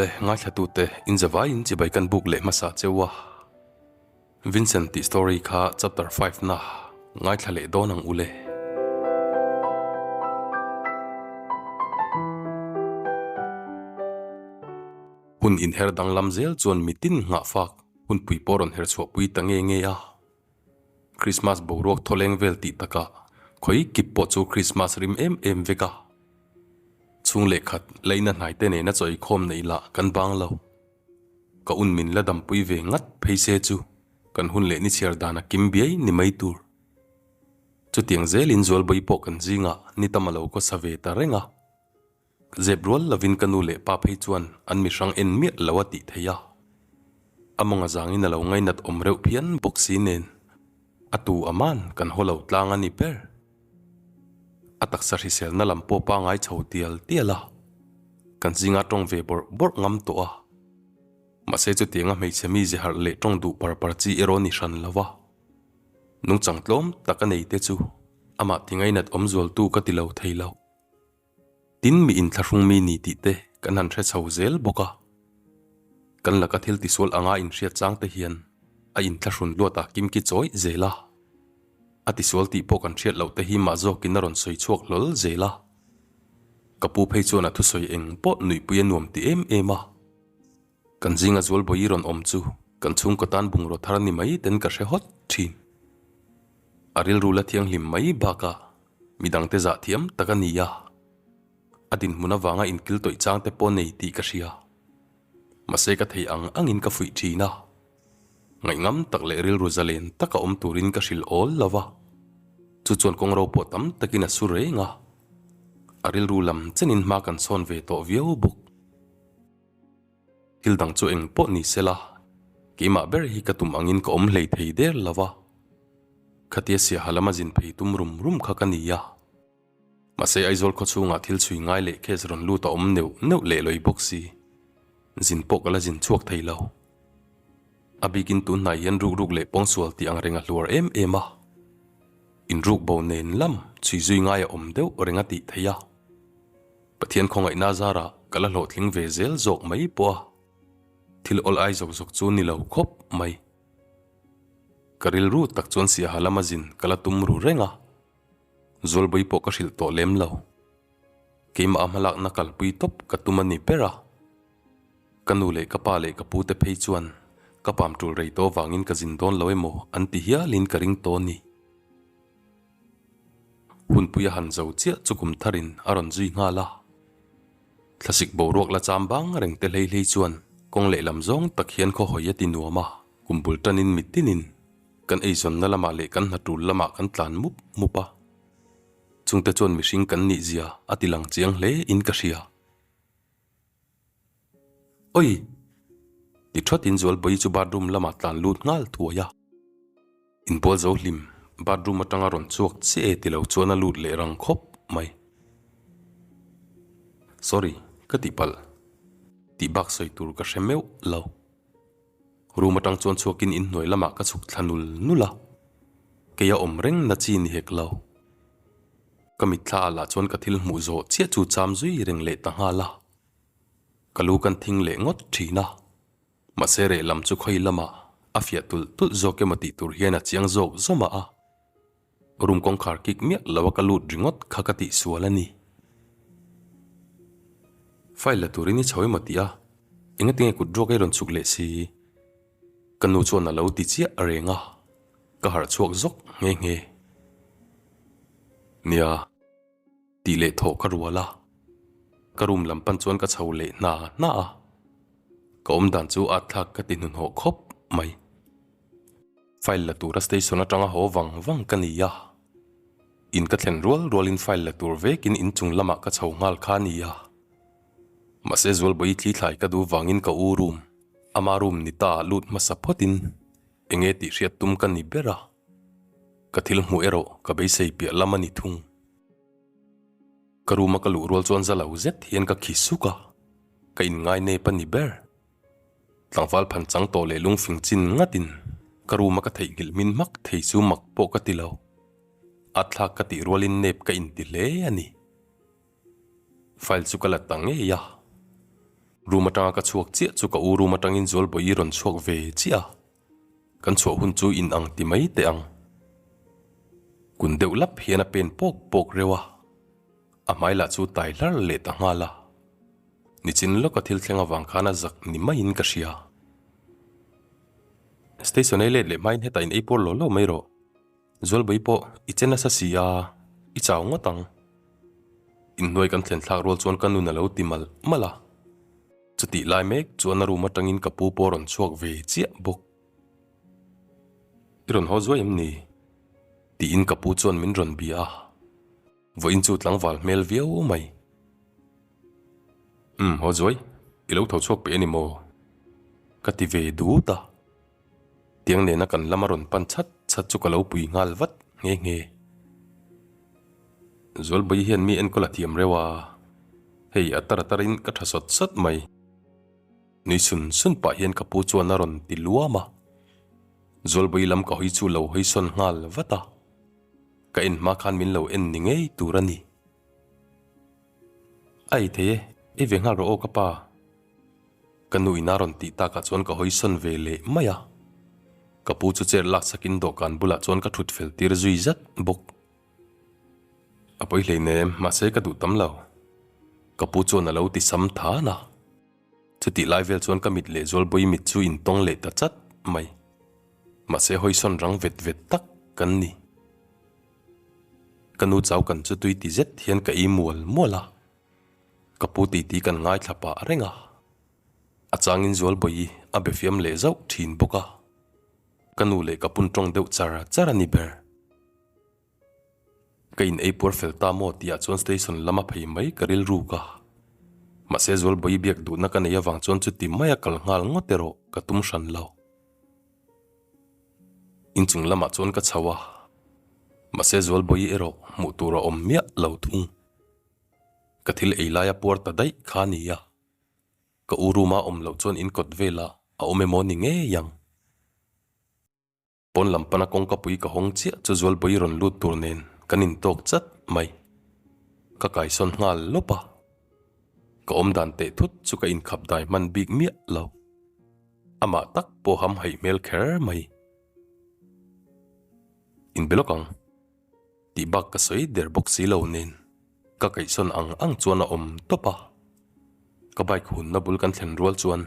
Awle, ngaithlatute, in zavaiin chibai kan buk leh hmasa cheu a. Vincent tih story kha chapter 5 na ngaithla leh dawn ang ule. Hun inher danglam zel chuan mitin nghahfak hunpui pawh rawn her chhuahpui ta nge nge a. Krismas boruak thawleng vel tih takah khawi kip pawh chu Krismas rim em em vek a. Chhung leh khat leina hnaite nena chaw eikhawm neih lah kan bang lo. Ka un min la dampui ve ngat phei se chu kan hun leh ni chhiar dan a kim biai ni mai tur. Chutiang zelin Zualbawi pawh kan zingah ni tam a lo kaw sa ve ta reng a. Zep rual lovin ka nu leh pa phei chuan an mi hrang en miah lo a tih theih a. A mawnga zangin a lo ngainat awm reuh phian bawk si nen a tu aman kan haw lo tlang a ni ber. A taksa hriselna lam pawh pangai chho tial tial a, kan zinga tawng ve bawrh bawrh ngam tawh a. Mahse chutianga hmeichhe mi ze harh leh tawng duh par par chi erawh ni hran lo va. Nungchang tlawm tak a nei te chu amah ti ngainat awm zualtu ka ti lo thei lo. Tin mi inthlahrung mi ni tih te kan han hre chho zel bawk a. Kan laka thil tisual anga inhriat chang te hian a inthlahrun luat a kimki chawih zel a. A tisual tih pawh kan hriat loh te hi mah zawkin a rawn sawi chhuak hlawl zel a. Ka pu phei chuan a thusawi eng pawh nuihpui a nuam ti em em a. Kan zinga zualbawi rawn awm chu kan chhungkaw tan bungraw thar ni mai ten ka hre hawt thin. A rilru la thianghlim mai bakah midangte zah thiam tak a ni a, a dinhmun avanga inkil tawih chang te pawh nei tih ka hria. Mahse ka thei ang angin ka fuih thin a, ngaihngam tak leh rilru zalen taka awm turin ka hrilh awl lo va, chu chuan kawng ro pawh tam takin a su reng a, a rilru lam chenin hma kan sawn ve tawh viau bawk. Thil dang chu eng pawh ni sela, keimah ber hi ka tum angin ka awm hlei thei der lo va. Khatia siaha lama zin phei tum rum rum kha ka ni a. Mahse Aizawl khaw chhungah thil chhui ngai leh case rawn lut a awm neuh neuh leh lawih bawk si. Zin pawh ka la zin chhuak thei lo. A bikin tun hnai hian ruk ruk leh pawngsual tih ang reng a hluar em em a. Inruk bo nen lam chhui zui ngai a awm deuh reng a tih theih a. Pathian khawngaihna zarah ka la hlawhtling ve zel zawk mai pawh a, thil awl ai zawk zawk chu ni lo khawp mai. Ka rilru tak chuan siaha lama zin ka la tum ru reng a, Zualbawi pawh ka hrilh tawh lem lo. Keimah a hmalakna kalpui tawp ka tum a ni ber a. Ka nu leh ka pa leh ka pute phei chuan ka pam tul rei tawh vangin ka zin dawn lo emaw an ti hialin ka ring tawh a ni. Hunpui a han zo chiah chu kum tharin a rawn zui nghal a. Thlasik boruak la cham bang reng te hlei hlei chuan kawng lehlam zawng tak hian khaw hawi a ti nuam a, kum bul tanin mitinin kan eizawnna lamah leh kan hnatul lamah kan tlan mup mup a. Chungte chuan mihring kan nih zia a ti lang chiang hle in ka hria. Oi! Ti thatin Zualbawi chu bathroom lamah tlan lut nghal thuai a. Inbual zo hlim, bathroom atanga rawn chhuak chiah e ti lo chuan a lut leh rang khawp mai. Sorry, ka tihpalh. Tih bak sawi tur ka hre meuh lo. Room atang chuan chhuakin inhnuai lamah ka chhuk thla nul nul a. Kei a awm reng na chi ni hek lo. Ka mitthla ah lah chuan ka thil hmuh zawh chiah chu cham zui reng leh ta nghal a. Ka lu kan thing leh ngawt thin a. Mahse reh lam chu khawi lamah a fiah tulh tulh zawk emaw tih tur hian a chiang zawk zawmah a. Room kawngkhar kik miah lo a ka lut ringawt kha ka tihsual a ni. File la turin i chho emaw tih a, engatinge kut ruak ei rawn chhuk leh si? Ka nu chuan a lo ti chiah reng a, ka harh chhuak zawk nghe nghe. Nia, tih leh thawh ka rual a, ka room lam pan chuan ka chho leh hna hna a, ka awmdan chu at thlak ka ti hnuhnawh khawp mai. File la tura station atanga haw vang vang ka ni a, in ka thlen rual rualin file la tur vekin inchung lamah ka chho nghal kha a ni a. Mahse Zualbawi thli thlai ka duh vangin ka u room, ama room ni ta lut hmasa phawtin enge tih hriat tum ka ni ber a, ka thil hmuh erawh ka beisei piah lam a ni thung. Ka room a ka luh rual chuan za lo zet hian ka khi suk a, ka inngai nep a ni ber. Tlangval phan chang tawh leh lungfing chin ngatin ka room a ka theihnghilh hmin hmak thei chu mak pawh ka ti lo. A thlak ka tih rualin nep ka inti hle a ni. File chu ka la ta ngei a. Room atanga ka chhuak chiah chu ka u room atangin Zualbawi rawn chhuak ve chiah a, kan chhuah hun chu in ang ti mai teh ang. Kun deuh lap hian a pen pawk pawk reuh a, a hmai lah chu tai hlar leh ta nghal a. Nichin lawka thil thleng avang khan a zak ni maiin ka hria. Station ei let leh hmain hetah in ei pawr lo lo mai rawh. Zualbawi pawh i che nasa si a, i chau ngawt ang. Inhnuai kan thlen thlak rual chuan ka nun a lo ti malh malh a. Chutih lai mek chuan a room atangin ka pu pawh a rawn chhuak ve chiah bawk. I rawn haw zuai em ni? Tiin ka pu chuan min rawn bia a. Vawiin chu tlangval hmel viau mai. Umm haw zuai, i lo tho chhuak peih a ni maw? Ka ti ve dut a. Tiang nena kan lama rawn pan chat chat chu ka lo pui nghal vat nghe nghe. Zualbawi hian mi enkawl a thiam reuh a, hei a tar a tarin ka tha sawt sawt mai. Nui sun sun pah hian ka pu chuan a rawn ti luam a. Zualbawi lam ka hawi chu lo hawi sawn nghal vat a. Ka en hma khan min lo en ni ngei tur a ni. A ei thei e, ei ve nghal rawh aw ka pa. Ka nu in a rawn tih takah chuan ka hawi sawn ve leh mai a. Ka pu chu chair lak sakin dawhkan bulah chuan ka thut fel tir zui zat bawk. A pawi hleinem, mahse ka duh tam lo. Ka pu chuan a lo ti sam than a. Chutih lai vel chuan ka mit leh Zualbawi mit chu intawng leh ta chat mai. Mahse hawi sawn rang vet vet tak kan ni. Ka nu chau kan chu tui ti zet hian ka ei mual mual a. Ka pu titi kan ngaithla pah reng a. A changin Zualbawi a be fiam leh zauh thin bawk a. Ka nu leh ka pun tawng deuh char char a ni ber. Ka in ei puar fel ta maw tih ah chuan station lama phei mai ka rilruk a. Mahse Zualbawi biak duhna ka nei avang chuan chuti maia kal nghal ngawt erawh ka tum hran lo. Inchung lamah chuan ka chho a, mahse Zualbawi erawh hmuh tur a awm miah lo thung. Ka thil ei laia puar ta daih kha a ni a, ka u room-a awm loh chuan in kawt velah a awm emaw ni ngei ang. Pawn lam pana kawngka pui ka hawng chiah chu Zualbawi rawn lut tur nen kan intawk chat mai. Ka kaisawn nghal lawp a, ka awmdan teh thut chu ka inkhap dai hman bik miah lo. Amah tak pawh ham haih hmel kher mai. Inbe lawk ang. Tih bak ka sawi der bawk si lo nen ka kaihsawn ang ang chuan a awm tawp a. Ka bike hunna bul kan thlen rual chuan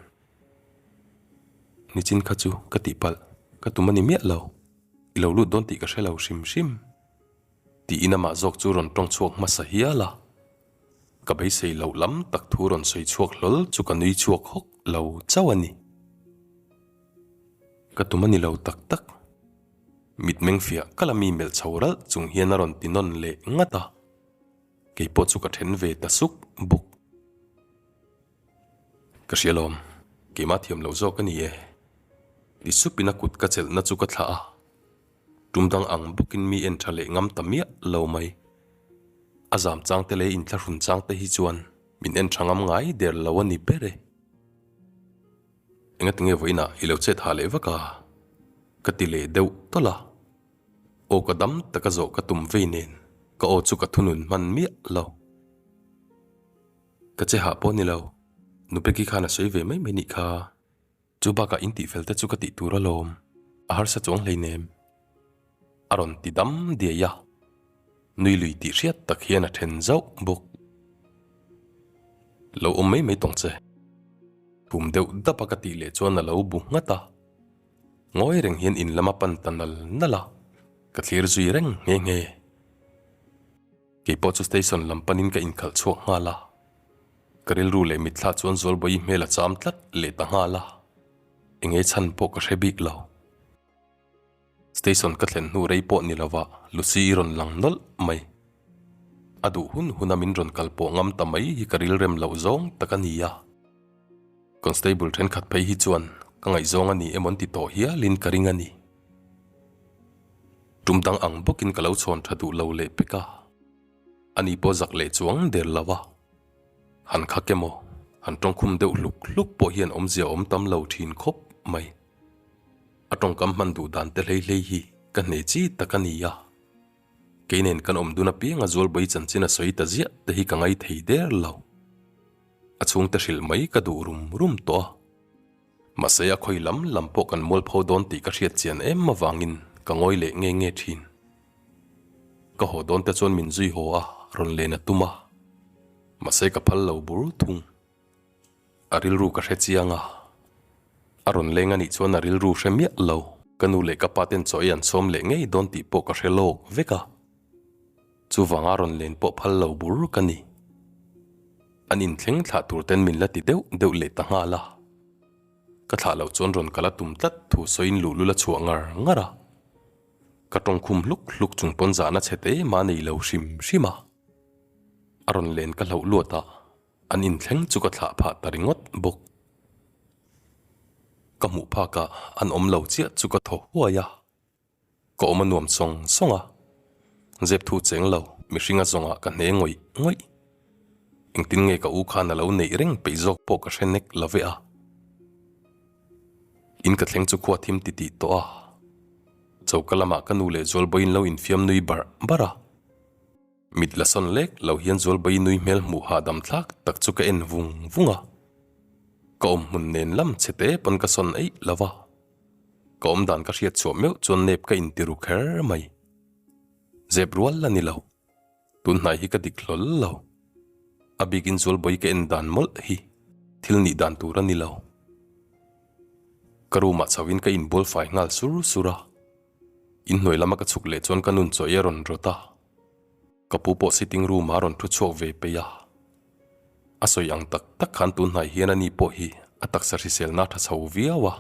nichin kha chu ka tihpalh ka tum a ni miah lo. I lo lut dawn tih ka hre lo hrim hrim. Tiin amah zawk chu rawn tawng chhuak hmasa hial a. Ka beisei loh lam tak thu rawn sawi chhuak hlawl chu ka nui chhuak hawk lo chauh a ni. Ka tum a ni lo tak tak. Mitmeng fiah kala mi melh chho ralh chung hian a rawn ti nawn leh ngat a. Kei pawh chu ka then ve ta suk bawk. Ka hria lawm, keimah thiam loh zawk a ni e. Ti supin a kut ka chelhna chu ka thlah a. Tum dang ang bawkin mi en tha leh ngam ta miah lo mai. A zam chang te leh inthlahrun chang te hi chuan min en tha ngam ngai der lo a ni ber e. Engatinge vawiinah i lo chet hah leh vak a? Ka ti leh deuh tawlh a. Aw ka dam taka zawh ka tum vei nen ka aw chu ka thunun hman miah lo. Ka che hah pawh ni lo, Nupeki khan a sawi ve mai mai nih kha. Chu bakah in tihfel te chu ka tih tur alawm, a harsa chuang hleinem. A rawn ti dam diai a, nui lui tih hriat tak hian a then zauh bawk. Lo awm mai mai tawng che. Thum deuh dap a ka tih leh chuan a lo bu nghat a. Ngawi reng hian in lama pan ta nal nal a, ka thlir zui reng nghe nghe. Kei pawh chu station lam panin ka inkhalh chhuak nghal a, ka rilru leh mitthla chuan Zualbawi hmel a cham tlat leh ta nghal a, enge chhan pawh ka hre bik lo. Station ka thlen hnu rei pawh ni lovah Lucy i rawn lang nawlh mai. A duh hun huna min rawn kal pawh ngam ta mai hi ka rilrem loh zawng tak a ni a. Constable thenkhat phei hi chuan ka ngaihzawng a ni emaw an ti tawh hialin ka ring a ni. Tum dang ang bawkin ka lo chhawn tha duh lo leh pek a, ani pawh zak leh chuang der lo a. Han khak emaw, han tawngkhum deuh hluk hluk pawh hian awmzia awm tam lo thin khawp mai. A tawngkam hman duh dan te hlei hlei hi ka hne chi tak a ni a. Kei nen kan awm dun apianga Zualbawi chanchin a sawi ta ziah te hi ka ngai thei der lo. A chhungte hrilh mai ka duh rum rum tawh a. Mahse a khawi lam lam pawh kan mualpho dawn tih ka hriat chian em avangin ka ngawi leh nge nge thin. Ka haw dawn te chuan min zui haw a, rawn len a tum a. Mahse ka phal lo bur thung. A rilru ka hre chiang a, a rawn leng a nih chuan a rilru hre miah lo. Ka nu leh ka pa ten chaw ei an sawm leh ngei dawn tih pawh ka hre lawk vek a. Chuvanga rawn len pawh phal lo bur ka ni. An inthleng thlah tur ten min la ti deuh deuh leh ta nghal a. Ka thlah loh chuan rawn kal a tum tlat thu sawiin luhlul a chhuah ngar ngar a. Ka tawngkhum hluk hluk chung pawn zahna chhe te mah nei lo hrim hrim a. A rawn len ka hlauh luat a. An inthleng chu ka thlah phah ta ringawt bawk. Ka hmuh phakah an awm lo chiah chu ka thaw huai a, ka awm a nuam sawng sawng a, zep thu cheng lo mihring a zawngah ka hne ngawih ngawih. Engtin nge ka u khan a lo neih reng peih zawk pawh ka hre nek lo ve a. In ka thleng chu khua thim ti tih tawh a, choka lamah ka nu leh Zualbawiin lo infiam nui barh barh a. Mit la sawn lek lo hian Zualbawi nui hmel hmuh hahdam thlak tak chu ka en vung vung a. Ka awm hmun nen lam chhe te pawn ka sawn eih lo va. Ka awm dan ka hriat chhuah meuh chuan nep ka inti ru kher mai. Zep rual la ni lo. Tun hnai hi ka dik hlawl lo. A bikin Zualbawi ka en dan mawlh hi thil nih dan tur a ni lo. Ka room ah chho in ka inbual fai nghal sur sur a. Inhnuai lama ka chhuk leh chuan ka nun chaw ei a rawn rawt a, ka pu pawh sitting room ah a rawn thu chhuak ve peih a. A sawi ang tak tak khan tun hnai hian ani pawh hi a taksa hriselna a tha chho viau a,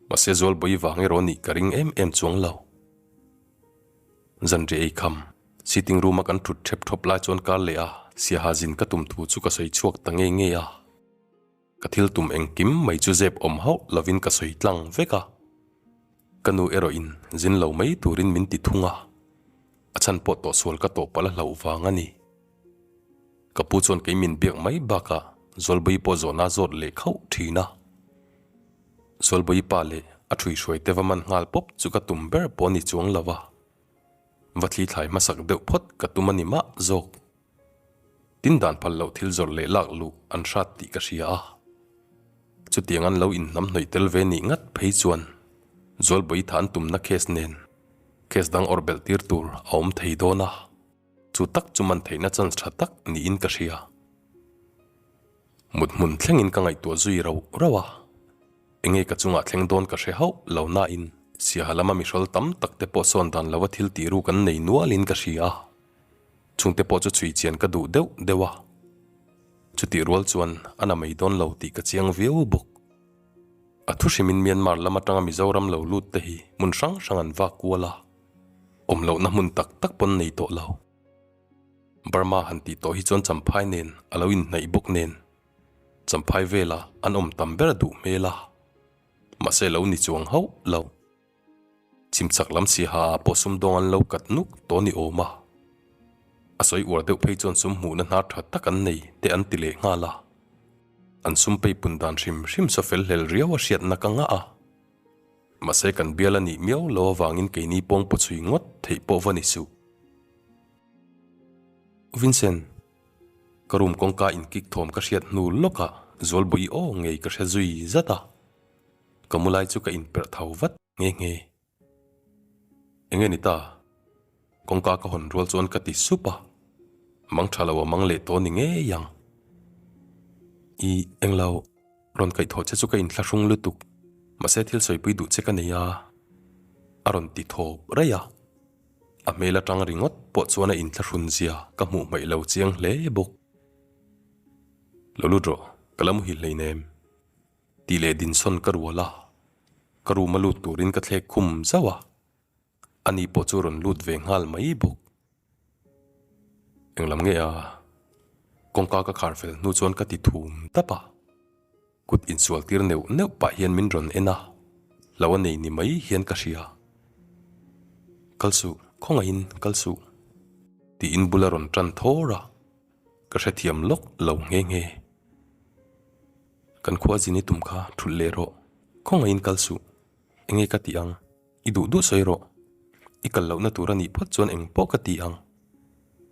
mahse Zualbawi vang erawh nih ka ring em em chuang lo. Zanriah ei kham, sitting room a kan thut thep thawp lai chuan kar leh a siaha zin ka tum thu chu ka sawi chhuak ta nge nge a. Ka thil tum engkim mai chu zep awm hauh lovin ka sawi tlang vek a, ka nu erawhin zin lo mai turin min ti thung a, a chhan pawh tawhsual ka tawh palh a hlauh vang a ni. Ka pu chuan kei min biak mai bakah Zawlbawi pawh zawhna zawt leh khauh thin a. Zawlbawi pa leh a ṭhuihruai te va man nghal pawp chu ka tum ber pawh a ni chuang lo a, va thli thlai hmasak deuh phawt ka tum a ni mah zawk. Tin dan phal loh thil zawrh leh lak luh an hrat tih ka hria a. Chutiang an lo inhnamhnawih tel ve nih ngat phei chuan Zualbawi tha an tumna case nen case dang awrh belh tir tur a awm thei dawn a, chu tak chu man theihna chance tha tak niin ka hria. Mut hmun thlengin ka ngaihtuah zui rauh rauh a, enge ka chungah thleng dawn ka hre hauh lo nain Siaha lama mihrawl tam tak te pawh sawn dan lova thil tih ruk an nei nualin ka hria a. Chungte pawh chu chhui chian ka duh deuh deuh a, chutih rual chuan a na mai dawn lo tih ka chiang viau bawk. A thu hrimin Myanmar lam atanga Mizoram lo lut te hi hmun hrang hrang an vak kual a, awm lohna hmun tak tak pawn nei tawh lo. Burma han tih tawh hi chuan Champhai nen a lo inhnaih bawk nen, Champhai velah an awm tam ber duh hmel a, mahse lo ni chuang hauh lo. Chhimchak lam siaha ah pawh sumdawng an lo kat nuk tawh ni awm a. A sawi uar deuh phei chuan sum hmuhna hnar tha tak an nei te an ti leh nghal a. An sum pei pun dan hrim hrim saw fel hlel riau a hriatna ka ngah a. Mahse kan bial a nih miau lo avangin keini pawng paw chhui ngawt theih pawh va ni suh. Vincent, ka room kawngka inkik thawm ka hriat hnu lawkah Zualbawi aw ngei ka hre zui zat a. Ka mu lai chu ka inperh tho vat nghe nghe. Enge ni ta? Kawngka ka hawn rual chuan ka ti sup a, mang tha lo a mang leh tawh ni ngei ang. I englo rawn kaihthawh che chu ka inthlahrung lutuk, mahse thil sawipui duh che ka nei a, a rawn ti thawp raih a. A hmel atang ringawt pawh chuan a inthlahrun zia ka hmuh hmaih lo chiang hle bawk. Lo lut rawh, ka la muhil hleinem. Tih leh dinsawn ka rual a, ka room a lut turin ka thlek khum zauh a, ani pawh chu rawn lut ve nghal mai bawk. Englam nge a? Kawngka ka khar fel hnu chuan ka ti thum tap a, kut insual tir neuh neuh pah hian min rawn en a, lo a nei ni mai hian ka hria. Kal suh, khawngaihin kal suh, tiin bul a rawn tan thawr a, ka hrethiam lawk lo nghe nghe. Kan khua zin i tum kha thulh leh rawh, khawngaihin kal suh, enge ka tih ang, i duh duh sawi rawh, i kal lohna tur a nih phawt chuan eng pawh ka ti ang,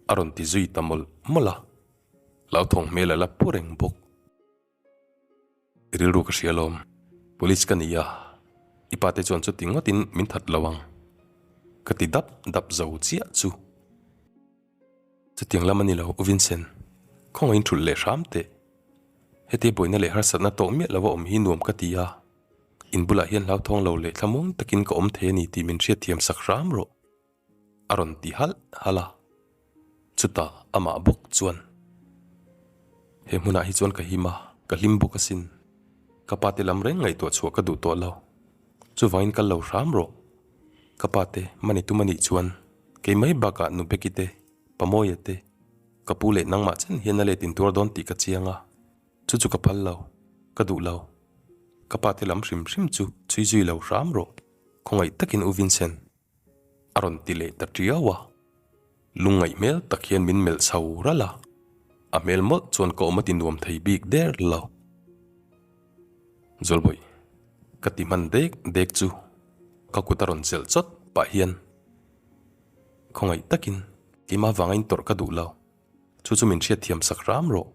a rawn ti zui ta mawlh mawlh a, hlauthawng hmel a la pu reng bawk. I rilru ka hria lawm. Police ka ni a, i pa te chuan chuti ngawtin min that lo ang. Ka ti dap dap zo chiah chu. Chutiang lam a ni lo, U Vincent. Khawngaih in thulh leh hram teh. Hetia buaina leh harsatna tawk miah lova awm hi nuam ka ti a. In bulah hian hlauthawng lo leh thlamuang takin ka awm thei a ni tih min hriatthiam sak hram rawh. A rawn ti halh halh a. Chutah amah bawk chuan, He hmunah hi chuan ka him a, ka hlim bawk asin. Ka pa te lam reng ngaihtuah chhuah ka duh tawh lo. Chuvangin kal lo hram rawh. Ka pa te mani tum a nih chuan kei mai bakah Nu Becky te, Pa Mawia te, ka pu leh nangmah chen hian a let intuar dawn tih ka chiang a. Chu chu ka phal lo, ka duh lo. Ka pa te lam hrim hrim chu chhui zui lo hram rawh. Khawngaih takin U Vincent. A rawn ti leh ta tiau a, lungngaih hmel tak hian min melh chho ralh a, a hmel mawlh chuan ka awm a ti nuam thei bik der lo. Zawlbawih, ka ti hman dek dek chu ka kut a rawn chelh chawt pah hian khawngaih takin keimah vanga in tawrh ka duh lo, chu chu min hriatthiam sak hram rawh,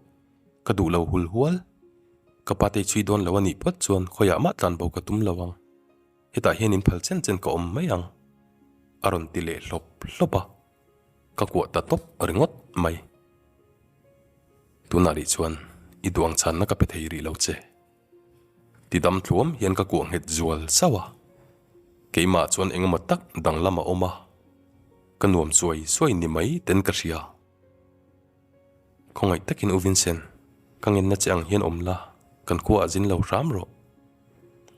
ka duh lo hul hual, ka pa te chhui dawn lo a nih phawt chuan khawiah mah tlanbo ka tum lo ang. Hetah hian in phal chen chen ka awm mai ang, a rawn ti leh hlawp hlawp a, ka kuah ta tawp ringawt mai. Tunah rih chuan i duh ang chhanna ka pe thei rih lo che. Ti dam thluam hian ka kuah nghet zual sauh a, keimah chuan engemaw tak danglam a awm a, ka nuam suai suai ni mai ten ka hria. Khawngaih takin U Vincent, ka ngenna che ang hian awm la, kan khua ah zin lo hram rawh.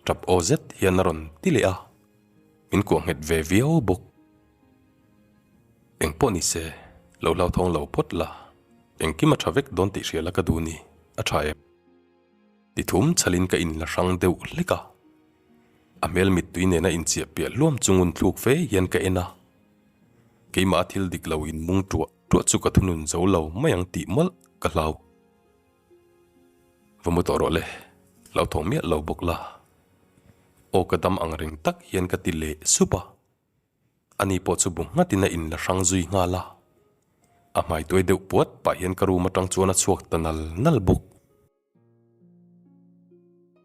Tap aw zet hian a rawn ti leh a, min kuah nghet ve viau bawk. Eng pawh ni se, lo hlauthawng lo phawt la, engkim a tha vek dawn tih hria la ka duh ni, a tha em? Ti thum chhalin ka inla hrang deuh hlek a, a hmel mittui nena inchiah piah hluam chu ngun thluk fe hian ka en a, keimah a thil dik lo inmung tuah tuah chu ka thunun zo lo mai ang tih mawlh ka hlau. Va mu tawh rawh le, lo thawng miah lo bawk la. Aw ka dam ang reng tak hian ka ti leh sup a. Ani pawh chu bu nghatin a inla hrang zui nghal a. A hmai tuai deuh puat pah hian ka room atang chuan a chhuak ta nal nal bawk.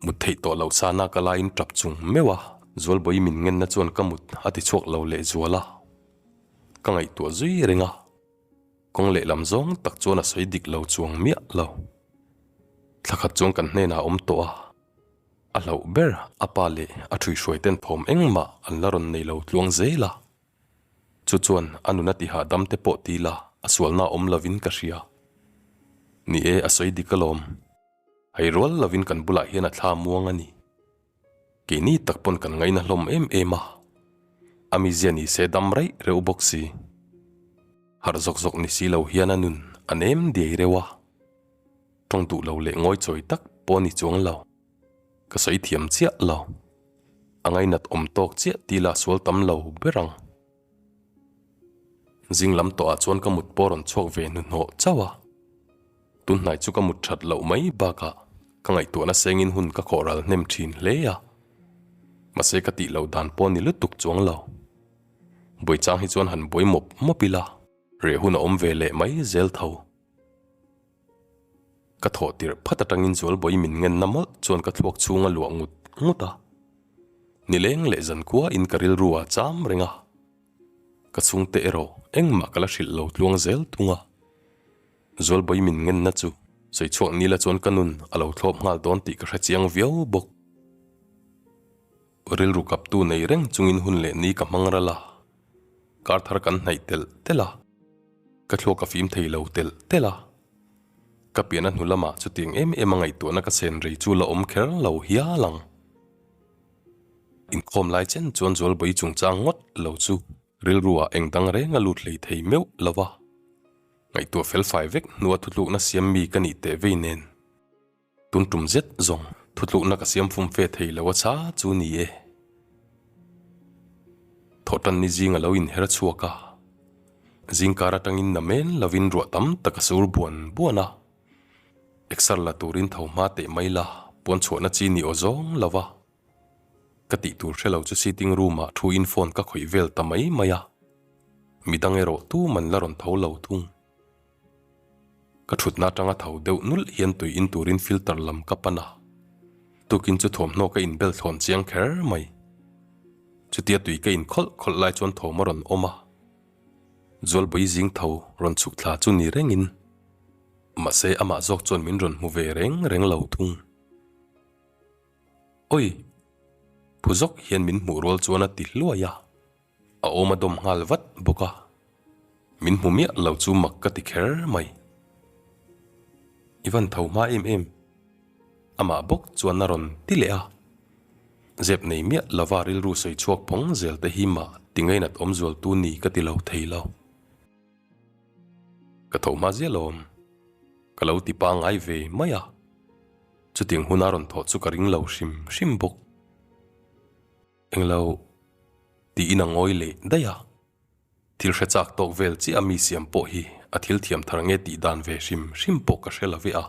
Mut theih tawh loh sana ka laiin tap chung meuh a, Zualbawi min ngenna chuan ka mut a ti chhuak lo leh zual a. Ka ngaihtuah zui reng a. Kawng lehlam zawng tak chuan a sawi dik lo chuang miah lo. Thla khat chuan kan hnenah a awm tawh a, a hlauh ber a pa leh a ṭhuihruai ten thawm engmah an la rawn nei lo tluang zel a. Chu chuan a nuna tihah dam te pawh ti la a sualna awm lovin ka hria. Ni e, a sawi dik alawm. Hei rual lovin kan bulah hian a thla muang a ni. Keini tak pawn kan ngaina hlawm em em a, a mizia ni se dam raih reuh bawk si. Harh zawk zawk ni si lo hian a nun a nem diai reuh a, tawng duh lo leh ngawi chawi tak pawh a ni chuang lo. Ka sawi thiam chiah lo. A ngainat awm tawk chiah tih lah sual tam lo ber ang. Zing lam tawhah chuan ka mut pawh rawn chhuak ve hnuhnawh chauh a. Tunhnai chu ka mut that loh mai bakah ka ngaihtuahna sengin hun ka khawh ral hnem thin hle a. Mahse ka tih loh dan pawh ni lutuk chuang lo. Buai chang hi chuan han buai mawp mawp ila, reh hun a awm ve leh mai zel tho. Ka thawh tirh phat atangin Zualbawi min ngenna mawlh chuan ka thluak chhung a luah ngut ngut a. Nileng leh zankhua in ka rilru a cham reng a. Ka chhungte erawh engmah ka la hrilh lo tluang zel thung a. Zualbawi min ngenna chu sawi chhuak nila chuan ka nun a lo thlawp nghal dawn tih ka hre chiang viau bawk. Rilru kaptu nei reng chungin hun leh ni ka hmang ral a, kar thar kan hnaih telh telh a, ka thluak a fim thei lo telh telh a. Ka pian a hnu lamah chutiang em em a ngaihtuahna ka chen rei chu la awm kher lo hial ang. Inkhawm lai chen chuan Zualbawi chungchang ngawt lo chu rilruah eng dang reng a lut hlei thei meuh lo va. Ngaihtuah felfai vek hnua thutlukna siam mi ka nih teh vei nen. Tun tum zet zawng thutlukna ka siam fum fe thei lo a cha chu ni e. Thawhtan ni zing a lo inher chhuak a. Zingkar atangin na men lovin ruah tam tak a sur buan buan a. Exer la turin tho hma teh mai la puan chhuahna chi ni aw zawng lo va. Ka tih tur hre lo chu sitting room ah thu in phone ka khawih vel ta mai mai a. Midang erawh tu man la rawn tho lo thung. Ka thutna atanga tho deuh nulh hian tui in turin filter lam ka pan a. Tukin chu thawmhnaw ka inbel thlawn chiang kher mai. Chutia tui ka inkhawlh khawlh lai chuan thawm a rawn awm a. Zualbawi zing tho rawn chhuk thla chu ni rengin. Mahse amah zawk chuan min rawn hmu ve reng reng lo thung. Awi! Phu zawk hian min hmuh rual chuan a ti hluai a. A awm a dawm nghal vat bawk a, min hmu miah lo chu mak ka ti kher mai. I van tho hma em em? Amah bawk chuan a rawn ti leh a. Zep nei miah lova rilru sawi chhuak phawng zel te hi mah ti ngainat awm zual tu ni ka ti lo thei lo. Ka tho hma ziah lawm. Ka lo ti pangngai ve mai a. Chutiang huna rawn thawh chu ka ring lo hrim hrim bawk. Englo tiin a ngawi leh daih a, thil hre chak tawk vel chiah a mi siam pawh hi a thil thiam thar nge tih dan ve hrim hrim pawh ka hre lo ve a.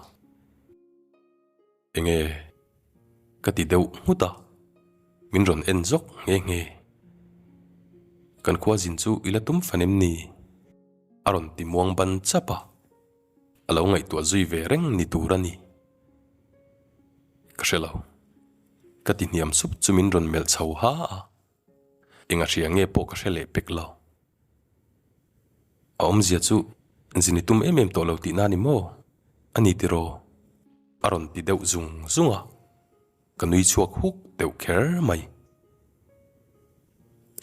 Enge ka ti deuh nghut a, min rawn en zawk nghe nghe. Kan khua zin chu i la tum fan em ni? A rawn ti muang ban chap a, a lo ngaihtuah zui ve reng ni tur a ni. Ka hre lo. Ka ti hniam sup chu min rawn melh chho ha a, eng a hria nge pawh ka hre leh pek lo. A awmzia chu zin i tum em em tawh lo tihna ni maw? A ni tiraw? A rawn ti deuh zung zung a, ka nui chhuak huk deuh kher mai.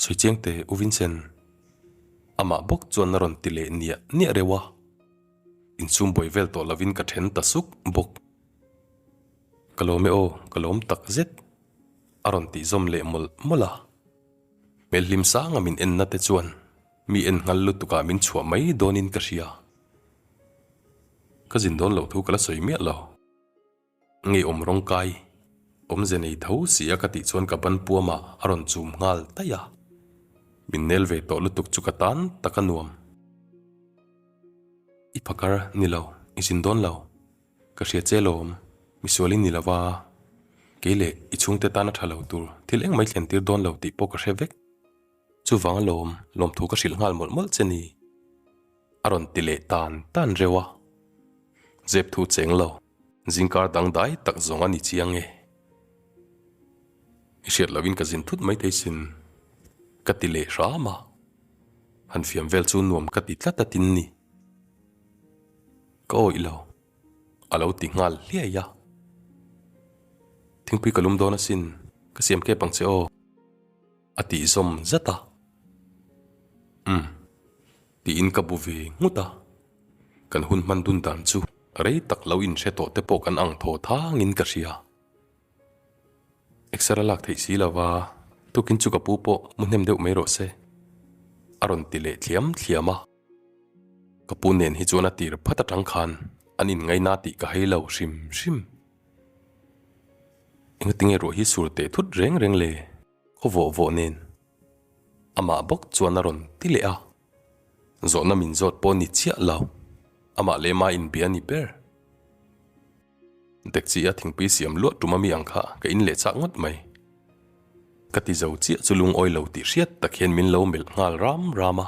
Sawi chiang teh U Vincent, amah bawk chuan a rawn ti leh niah niah reuh a, insum buai vel tawh lovin ka then ta suk bawk. Ka lawm e aw, ka lawm tak zet, a rawn tih zawm leh mawlh mawlh a. Hmel hlim sanga min enna te chuan mi en nghal lutukah min chhuah mai dawnin ka hria. Ka zin dawn loh thu ka la sawi miah lo. Ngeiawm rawng kai, awmze nei tho si a ka tih chuan ka ban puamah a rawn chum nghal daih a. Min nel ve tawh lutuk chu ka tan tak a nuam. I phakar ni lo, i zin dawn lo. Ka hria che lawm, misual i ni lo va, kei leh i chhungte tana tha lo tur thil engmah i thlen tir dawn lo tih pawh ka hre vek. Chuvang alawm, lawmthu ka hrilh nghal mawlh mawlh che ni. A rawn ti leh tan tan reuh a. Zep thu cheng lo, zingkar dangdai tak zawng a ni chiang e. I hriat lohin ka zin thut maithei sin, ka ti leh hram a. Han fiam vel chu nuam ka ti tlat a tin ni. Ka awih lo, a lo ti nghal hliai a. Thingpui ka lum dawn asin, ka siam kep ang che aw, a tih zawm zat a. Umm, tiin ka bu ve nghut a. Kan hun hman dun dan chu rei tak lo inhre tawh te pawh kan ang thaw thangin ka hria. Exer a lak theih si lo va, tukin chu ka pu pawh mu hnem deuh mai rawh se, a rawn ti leh thliam thliam a. Ka pu nen hi chuan a tir phat atang khan an inngaina tih ka hei lo hrim hrim. Engatinge ruah hi sur teh thut reng reng le, khaw vawh vawh nen. Amah bawk chuan a rawn ti leh a, zawhna min zawt pawh ni chiah lo, amah leh ma inbia ni ber. Dekchi a thingpui siam luah tum a mi ang kha ka in leh chak ngawt mai. Ka ti zo chiah chu lungawi lo tih hriat tak hian min lo melh nghal ram ram a.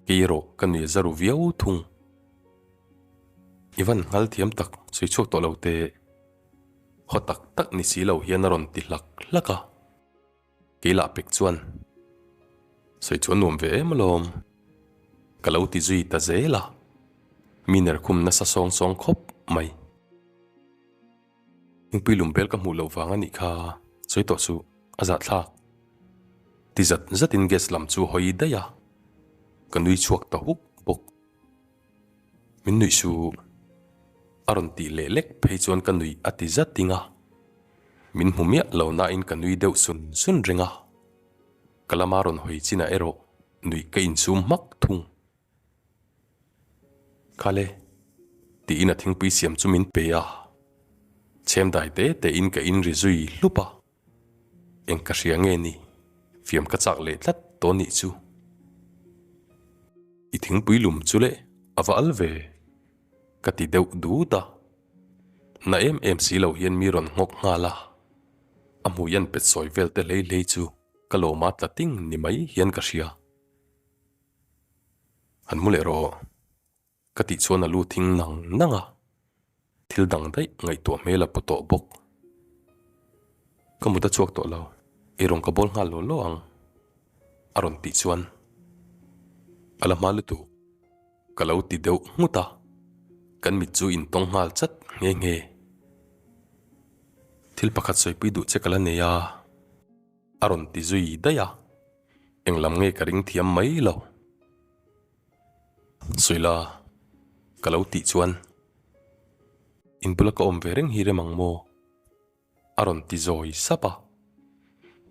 Kei erawh ka nui za ru viau thung. I van nghal thiam tak sawi chhuak tawh lo teh. Haw tak tak ni si lo hian a rawn ti hlak hlak a. Kei lah pek chuan sawi chu a nuam ve em alawm. Ka lo ti zui ta zel a, mi ner khum nasa sawng sawng khawp mai. Thingpui lum bel ka hmuh loh vang a nih kha, sawi tawh suh, a zahthlak. Ti zat zatin gas lam chu hawi daih a, ka nui chhuak ta huk bawk. Min nuih suh. A rawn tih leh lek phei chuan ka nuih a ti zat ding a. Min hmu miah lo nain ka nui deuh sun sun reng a. Ka lama rawn hawi chinah erawh nuih ka insum hmak thung. Khale, tiin a thingpui siam chu min pe a. Chhem dai te tein ka inri zui hlup a. Eng ka hria nge ni? Fiam ka chak leh tlat tawh nih chu. I thingpui lum chu leh a va al ve, ka ti deuh dut a. Na em em si lo hian mi rawn nghawk nghal a. A hmui an pet sawi vel te hlei hlei chu ka lawma tla ting ni mai hian ka hria. Han mu leh rawh. Ka tih chuan a lu thing nang nang a, thil dang daih ngaihtuah hmel a pu tawh bawk. Ka mut a chhuak tawh lo, eirawng ka bawl nghal law law ang a rawn tih chuan a la hma lutuk ka lo ti deuh nghut a, kan mit chu intawng nghal chat nghe nghe. Thil pakhat sawipui duh che ka la nei a, a rawn ti zui daih a, englam nge ka ring thiam mai lo. Sawila ka lo tih chuan in bula ka awm ve reng hi rem ang maw? A rawn ti zawi sap a.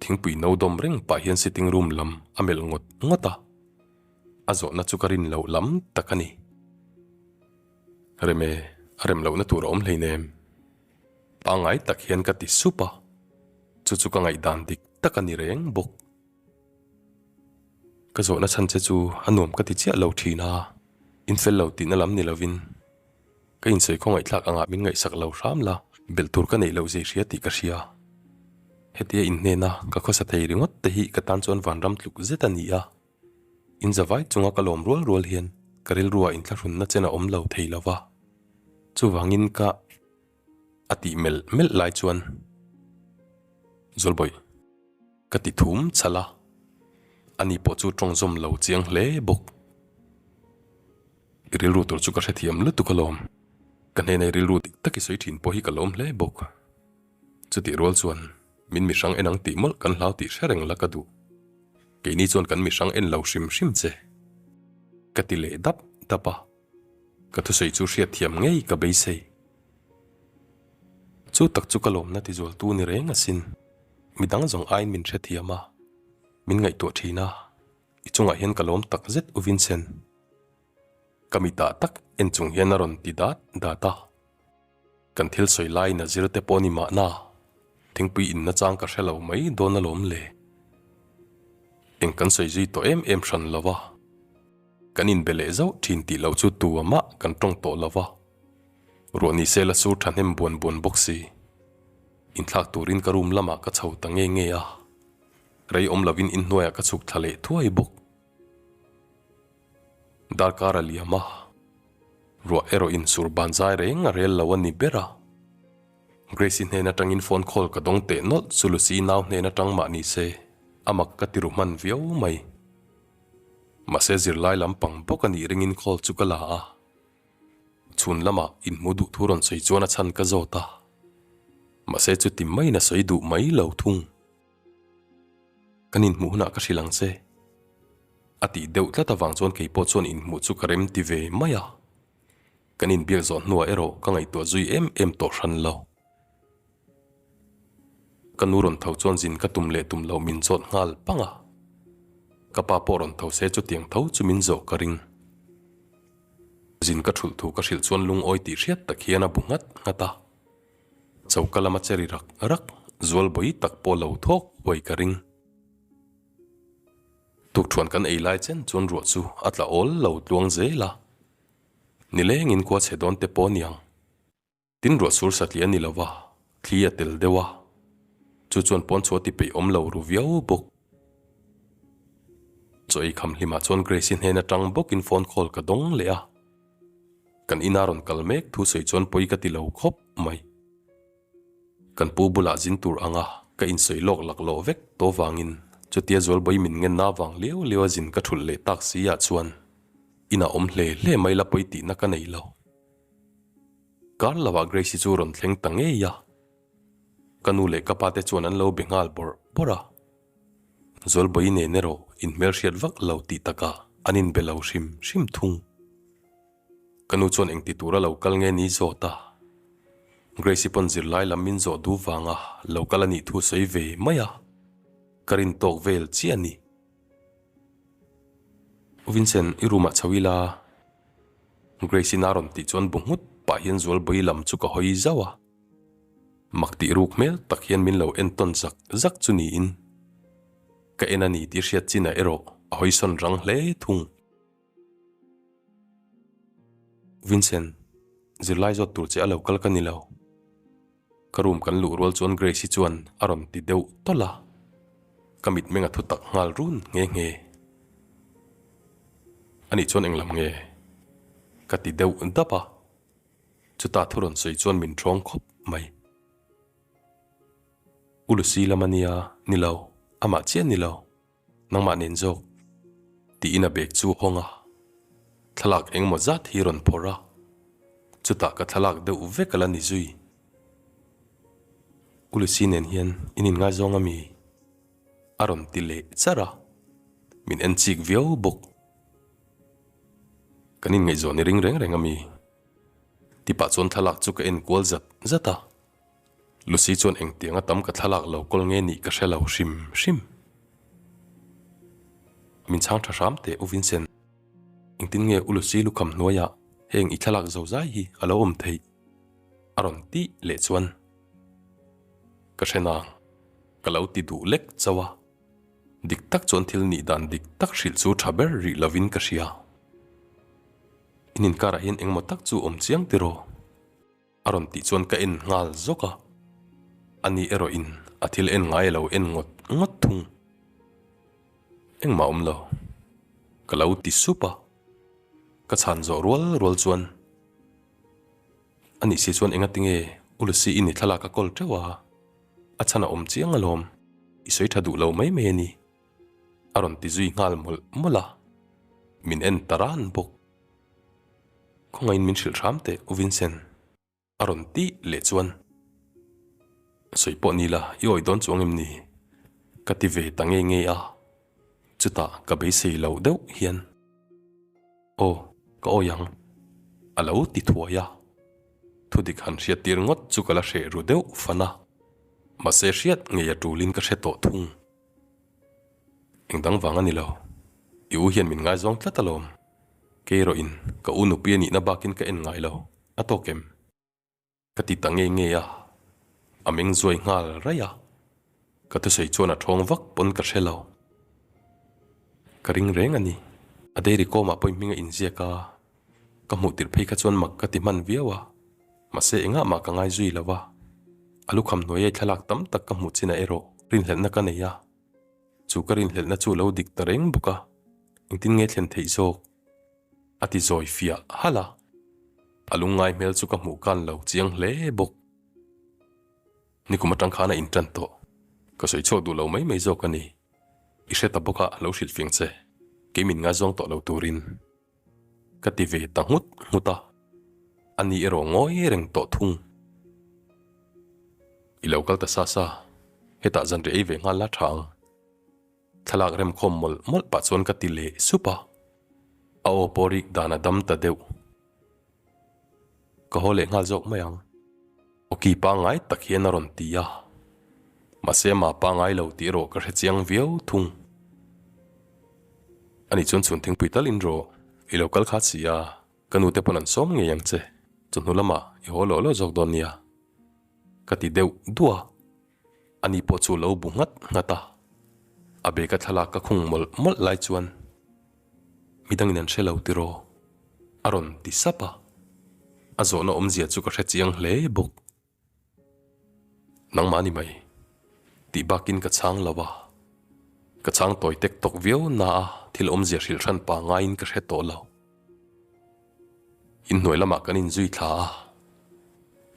Thingpui no dawm reng pah hian sitting room lam a melh ngawt ngawt a. A zawhna chu ka rin loh lam tak a ni. Rem e, a rem lohna tur a awm hleinem. Pangngai tak hian ka ti sup a. Chu chu ka ngaihdan dik tak a ni reng bawk. Ka zawhna chhan che chu a nuam ka ti chiah lo thin a, in fel lo tihna lam ni lovin ka insawi khawngaihthlak angah min ngaihsak lo hram la, belh tur ka neih loh zei hria tih ka hria. Hetia inhnena ka khawsa thei ringawt te hi ka tan chuan vanram tluk zet a ni a, in zavai chunga ka lawm rual rual hian ka rilruah inthlahrunna chen a awm lo thei lo va, chuvangin ka a tih melh melh lai chuan Zawlbawih. Ka ti thum chhalh a, ani pawh chu tawng zawm lo chiang hle bawk. I rilru tur chu ka hrethiam lutuk alawm, ka hnenah i rilru dik tak i sawi thin pawh hi ka lawm hle bawk. Chutih rual chuan min mihrang en ang tih mawlh kan hlau tih hre reng la ka duh. Keini chuan kan mihrang en lo hrim hrim che. Ka ti leh dap dap a, ka thusawi chu hriatthiam ngei ka beisei. Chu tak chu ka lawmna tizualtu ni reng asin. Midang zawng aiin min hrethiam a, min ngaihtuah thin a, i chungah hian ka lawm tak zet U Vincent. Ka mitah tak en chung hian a rawn ti dat dat a. Kan thil sawi laiin a zir te pawh ni mahna, thingpui inna chang ka hre lo mai dawn alawm le. Eng kan sawi zui tawh em em hran lo a, kan inbe leh zauh thin tih loh chu tu amah kan tawng tawh lo a. Ruah ni se la sur thahnem buan buan bawk si. Inthlak turin ka room lamah ka chho ta nge nge a, rei awm lovin inhnuaiah ka chhuk thla leh thuai bawk. Darkar a liam a, ruah erawh in sur ban zai reng a rel lo a ni ber a. Grace-i hnen atangin phone call ka dawng teh nawlh chu Lucy nau hnen atang mah ni se, a mak ka ti ru hman viau mai. Mahse zirlai lampang bawk a nih ringin call chu ka la a. Chhun lamah inhmu duh thu rawn sawi chuan a chhan ka zawt a, mahse chuti maiin a sawi duh mai lo thung. Kan inhmuh hunah ka hrilh ang che. A tih deuh tlat avang chuan kei pawh chuan inhmuh chu ka rem ti ve mai a. Kan inbiak zawh hnuah erawh ka ngaihtuah zui em em tawh hran lo. Ka nu rawn tho chuan zin ka tum leh tum lo min zawt nghal pang a. Ka pa pawh rawn tho se chutiang tho chu min zawh ka ring. Zin ka thulh thu ka hrilh chuan lungawi tih hriat tak hian a bu nghat nghat a. Choka lama che ri rak rak zual bawi tak pawh lo thawk huai ka ring. Tukthuan kan ei lai chen chuan ruah chu a tla awl lo tluang zel a. Nilengin khua chhe dawn te pawh niang. Tin ruah sur satliah a ni lo va, thli a tel deuh a, chu chuan pawn chhuah ti peih awm lo ru viau bawk. Chaw ei kham hlimah chuan Grace-i hnen atang bawkin phone call ka dawng leh a, kan ina rawn kal mek thu sawi chuan pawi ka ti lo khawp mai. Kan pu bulah zin tur anga ka insawi lawk laklawh vek tawh vangin chutia Zualbawi min ngenna avang liau liau a zin ka thulh leh tak si ah chuan inah awm hle hle mai la pawi tihna ka nei lo. Kar lovah Grace-i chu rawn thleng ta ngei a, ka nu leh ka pa te chuan an lo be nghal bawrh bawrh a. Zawlbawi nen erawh inhmelhriat vak lo tih takah an inbe lo hrim hrim thung. Ka nu chuan engti tura lo kal nge ni zawt a, Grace-i pawn zirlai lam min zawh duh vanga lo kal a nih thu sawi ve mai a, ka rin tawk vel chiah a ni. Vincent, i room ah chho ila. Grace-in a rawn tih chuan bu nghut pah hian Zualbawi lam chu ka hawi zauh a. Mak tih ruk hmel tak hian min lo entawn zak zak chu niin ka en a ni tih hriat chinah erawh a hawi sawn rang hle thung. Vincent, zirlai zawt tur che a lo kal ka ni lo. Ka room kan luh rual chuan Grace-i chuan a rawn ti deuh tawlh a, ka mitmeng a thu tak nghal run nghe nghe. Anih chuan englam nge? Ka ti deuh dap a, chutah thu rawn sawi chuan min ṭhawng khawp mai. U Lucy lam a nia, ni lo, amah chiah ni lo, nangmah nen zawk, tiin a bag chu a hawng a. Thlalak engemaw zat hi rawn phawrh a, chutah ka thlalak deuh vek a la ni zui. U Lucy nen hian in inngaizawng a mi? A rawn ti leh char a, min en chik viau bawk. Kan inngaihzawn i ring reng reng a mi? Tipah chuan thlalak chu ka en kual zat zat a. Lucy chuan engtiang a tam ka thlalak lo kawl nge nih ka hre lo hrim hrim. Min chhang tha hram teh U Vincent. Engtin nge U Lucy lukham hnuaiah heng i thlalak zo zai hi a lo awm theih? A rawn tih leh chuan ka hre nang. Ka lo ti duh lek chauh a. Dik tak chuan thil nih dan dik tak hrilh chu tha ber rih lovin ka hria. In inkarah hian engmaw tak chu awm chiang tiraw? A rawn tih chuan ka en nghal zawk a, ani erawhin a thil en ngai a lo en ngawt ngawt thung. Engmah awm lo, ka lo ti sup a, ka chhan zawh rual rual chuan ani si chuan enga tinge U Lucy i ni thlalak a kawl teuh a, a chhan a awm chiang alawm, i sawi tha duh lo mai mai a ni, a rawn ti zui nghal mawlh mawlh a, min en ta ran bawk. Khawngaihin min hrilh hram teh U Vincent a rawn tih leh chuan sawi pawh ni la i awih dawn chuang em ni? Ka ti ve ta ngei ngei a, chutah ka beisei lo deuh hian Aw ka awih ang a lo ti thuai a, thudik han hriat tir ngawt chu ka la hreh ru deuh fan a, mahse hriat ngei a tulin ka hre tawh thung. Eng dang vang a ni lo. I u hian min ngaizawng tlat alawm. Kei erawh in ka u nupui a nihna bakin ka en ngai lo, a tawk em? Ka ti ta ngei ngei a, a meng zuai nghal raih a. Ka thusawi chuan a thawng vak pawn ka hre lo. Ka ring reng a ni. A dairy kawmah pawh i hming a inziak a, ka hmuh tirh phei kha chuan mak ka ti hman viau a. Mahse engah mah ka ngai zui lo a, a lukham hnuaia thlalak tam tak ka hmuh chinah erawh rinhlelhna ka nei a, chu ka rinhlelhna chu lo dik ta reng bawk a, engtin nge thlen theih zawk? A ti zawi fiah halh a, a lungngai hmel chu ka hmuh kan lo chiang hle bawk. Nikum atang khan a intan tawh, ka sawi chhuak duh lo mai mai zawk a ni. I hre ta bawk a, lo hrilh fiang che, kei min ngaizawng tawh lo turin. Ka ti ve ta nghut nghut a, ani erawh ngawi reng tawh thung. I lo kal ta sa sa, hetah zanriah ei ve nghal la tha ang. Thlalak remkhawm mawlh mawlh pah chuan ka ti leh sup a, a aw pawh rik dan a dam ta deuh. Ka haw leh nghal zawk mai ang. Awki pangngai tak hian a rawn ti a, mahse amah pangngai lo tih erawh ka hre chiang viau thung. Ani chuan chhun thingpui tal in rawh, i lo kal kha si a, ka nute pawn an sawm ngei ang che, chawhnu lamah i haw lawh lawh zawk dawn nia, ka ti deuh duah a. Ani pawh chu lo bu nghat nghat a, a bag a thlalak ka khung mawlh mawlh lai chuan midangin an hre lo tiraw? A rawn ti sap a, a zawhna awmzia chu ka hre chiang hle bawk. Nangmah ni mai tih bakin ka chhang lo a, ka chhang tawi tek tawk viau na a thil awmzia hrilh hran pa ngaiin ka hre tawh lo. Inhnuai lamah kan inzui thla a,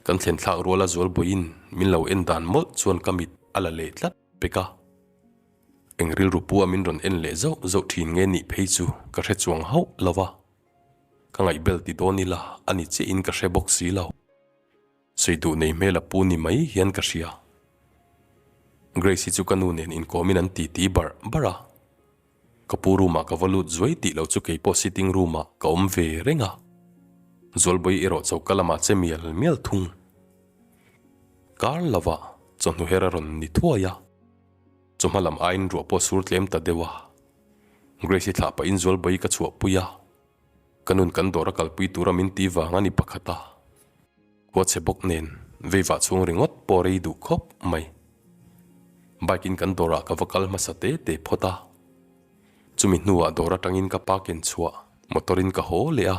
kan thlen thlak ruala Zualbawiin min lo en dan mawlh chuan ka mit a la leh tlat pek a. Eng rilru pu a min rawn en leh zauh zauh thin nge nih phei chu ka hre chuang hauh lo va, ka ngaihbel ti dawn ila a ni chiahin ka hre bawk si lo. Sawi duh nei hmel a pu ni mai hian ka hria. Grace hi chu ka nu nen inkawmin an titi barh barh a. Ka pu room ah ka va lut zuai tih lo chu keipawh sitting room ah ka awm ve reng a. Zualbawi erawh choka lamah che mial mial thung. Kar lovah chawhnu her a rawn ni thuai a. Chawhma lam aiin ruah pawh sur tlem ta deuh a. Grace hi thlah pahin Zualbawi ka chhuahpui a. Ka nun kan dawr a kalpui tura min ti vang a ni pakhat a. Khua chhe bawk nen veivah chhung ringawt pawh rei duh khawp mai. Bike in kan dawrah ka va kal hmasa te te phawt a. Chumi hnuah dawr atangin ka park in chhuah motor in ka haw leh a.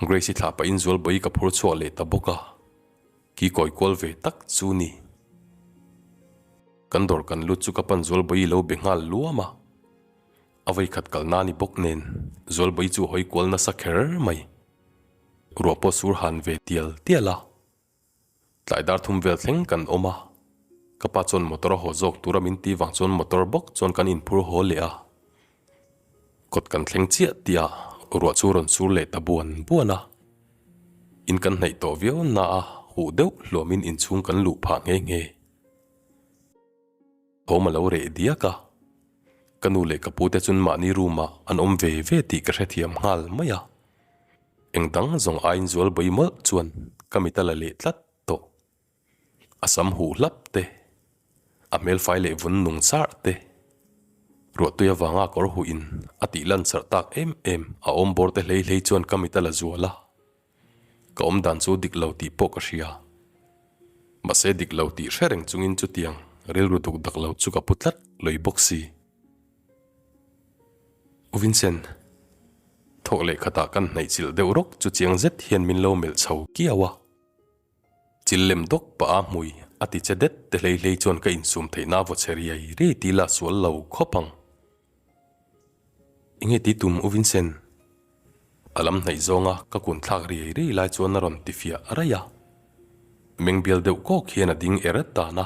Grace-i thlah pahin Zualbawi ka phur chhuak leh ta bawk a. Ki kawi kual ve tak chu ni. Kan dawr kan lut chu ka pan Zualbawi lo be nghal luam a. A vawikhat kalna ni bawk nen Zualbawi chu hawi kual nasa kher mai. Ruah pawh sur han ve tial tial a. Tlai dar thum vel thleng kan awm a. Ka pa chuan motor a haw zawk tura min ti vang chuan motor bawk chuan kan inphur haw leh a. Kawt kan thleng chiah tih ah ruah chu rawn sur leh ta buan buan a. In kan hnaih tawh viau na a huh deuh hluamin inchhung kan luh phah nghe nghe. Thawm a lo reh diak a, ka nu leh ka pu te chuan mahni room ah an awm ve ve tih ka hrethiam nghal mai a. Eng dang zawng aiin zual bawi mawlh chuan ka mit a la leh tlat tawh. A sam huh hlap te, a hmelfai leh vun nung sarh te, ruahtui avanga kawr huh in a tih lan sarh tak em em a awm bawr te hlei hlei chuan ka mit a la zual a. Ka awm dan chu dik lo tih pawh ka hria. Mahse dik lo tih hre reng chungin chutiang rilru duk dak lo chu ka pu tlat lawih bawk si. U Vincent, thawk leh khatah kan hnaih chilh deuh rawk chu chiang zet hian min lo melh chho kiau a. Chil lem dawk pah a hmui a ti che det te hlei hlei chuan ka insum theihna vaw che riai riai ti la sual lo khawp ang. Enge ti tum U Vincent? A lam hnaih zawnga ka kun thlak riai riai lai chuan a rawn ti fiah raih a. Meng bial deuh kawk hian a ding er tan a.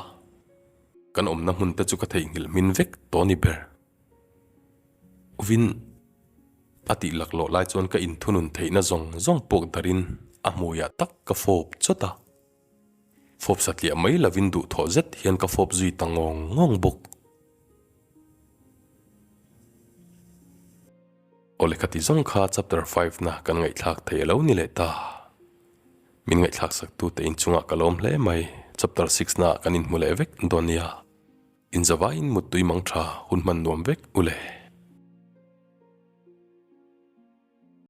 Kan awmna hmun te chu ka theihnghilh hmin vek tawh ni ber. U Vin. A tih laklawh lai chuan ka inthunun theihna zawng zawng pawk darin a hmuiah tak ka fawp chawt a. Fawp satliah mai lovin duhthawh zet hian ka fawp zui ta ngawng ngawng bawk. Aw lehkha ti zawng kha chapter 5 na kan ngaihthlak thei a lo ni leh ta. Min ngaihthlak sak tute inchungah ka lawm hle mai. Chapter 6 na ah kan inhmu leh vek dawn nia. Inzavaiin muttui mang tha hun hman nuam vek u le.